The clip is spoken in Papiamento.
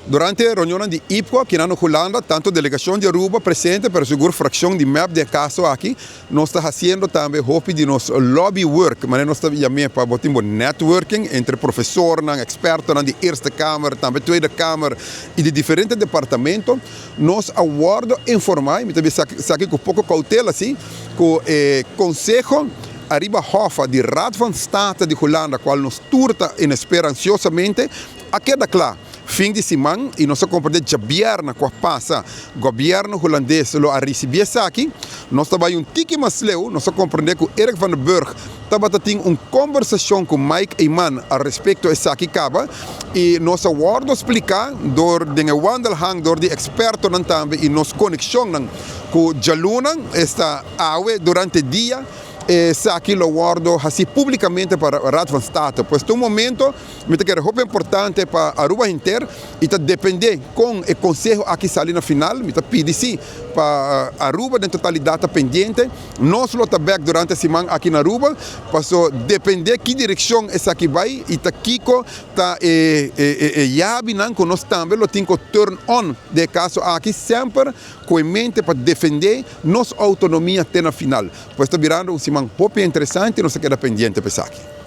Durante e reunionnan di IPCO aki na Hulanda, tanto delegacion di Aruba presente pero sigur fraccion di mep den e caso aki, nos ta haciendo tambe hopi di nos lobby work, manera nos ta yam'e pa bo tin bo networking entre profesornan, expertonan di Eerste Kamer, tambe Tweede Kamer y di diferente departamento. Nos a wordo informa, y mi ta bisa esaki cu poco cautela si, cu e conseho ariba Hof di Raad van State di Hulanda, cual nos tur ta en espera ansiosamente, A keda kla, fin di siman i nos a komprendé djabièrnè ku a pasa gobièrnu hulandes lo a risibí esaki. Nos ta bai un tiki mas leu, nos a komprendé ku Eric van der Burg tabata tin un kombersashon ku Mike Eman al respekto esaki kaba i nos a wòrdu spliká dor den e wandelhang dor di ekspertonan tambe i nos konekshonnan ku djaluna, esta awe durante dia, esaki lo wòrdu hasí públikamente pa Raad van State. Pues ta un momento. Mi ta kere hopi importante pa Aruba henter y ta depende con e conseho aki sali na final. Mi ta pidi si pa Aruba den totalidad ta pendiente. Nos lo ta bek durante e siman aki na Aruba paso depende ki direccion esaki bay y ta kico ta e yabinan cu nos tambe lo tin cu turn on den e caso aki semper cu e mente pa defende nos autonomia te na final. Pues ta birando un siman hopi interesante y nos ta keda pendiente pa esaki.